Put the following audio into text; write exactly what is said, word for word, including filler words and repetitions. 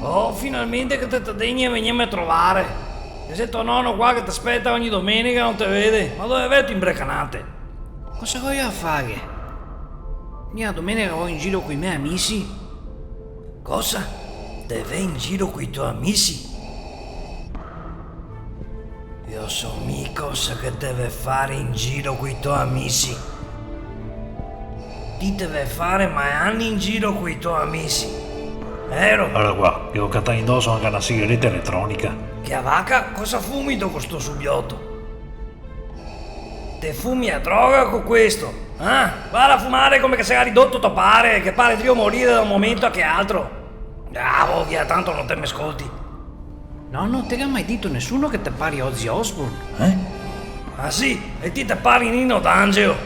Oh, finalmente che te te degni de vegnirme a trovare. Che xe to nono qua che te speta ogni domenega e no te vede. Ma dove veto inbrecanate? Cosa che go a fare? Mi a domenega vago in giro coi me amisi. Cosa? Te ve in giro coi to amisi? Io so mi cosa che te ve fare in giro coi to amisi. Ti te ve fare ma ani in giro coi to amisi. Vero? Varda qua, che go catà indoso anca na sigareta eletronica. Che a vaca, cosa fumito co sto subioto? Te fumi a droga co questo? Ah? Vara a fumare come che se ga ridoto to pare, che pare drio morire da un momento a che altro. Ah, oh, via, tanto no te me scolti. Nono, te ga mai dito nesuno che te pari Ozzy Osbourne? Eh? Ah sì? E ti te pari Nino D'Angelo?